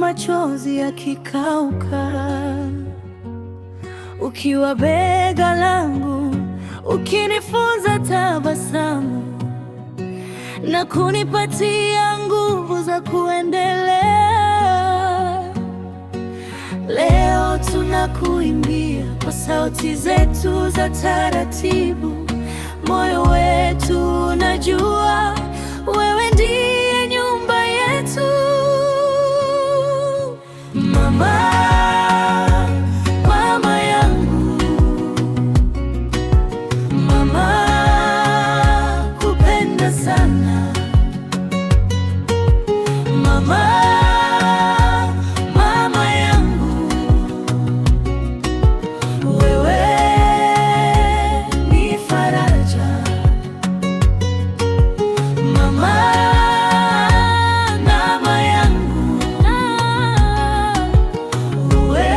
Machozi yakikauka, ukiwa bega langu, ukinifunza tabasamu na kunipatia nguvu za kuendelea. Leo tunakuimbia kwa sauti zetu za taratibu, moyo wetu unajua wewe ndiye nyumba yetu. Mama, mama yangu, mama, kupenda sana. Mama, mama yangu, wewe ni faraja. Mama, mama yangu, uwe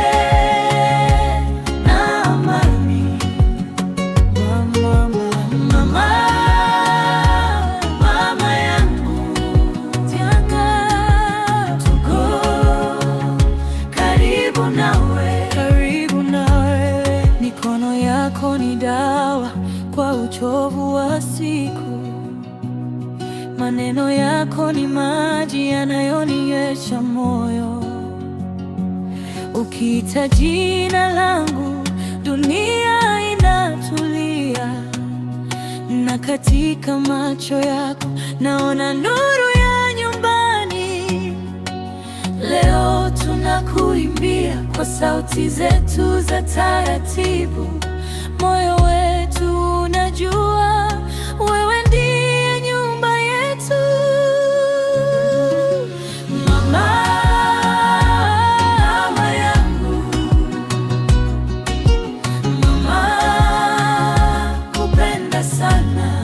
na amani. Mama, mama, mama yangu, tuko karibu nawe, karibu nawe. Mikono yako ni dawa kwa uchovu wa siku. Maneno yako ni maji yanayoniwesha moyo. Ukiita jina langu, dunia inatulia, na katika macho yako naona nuru ya nyumbani. Leo tunakuimbia kwa sauti zetu za taratibu, moyo wetu unajua wewe ndiye nyumba yetu. Mama, mama yangu, mama, kupenda sana.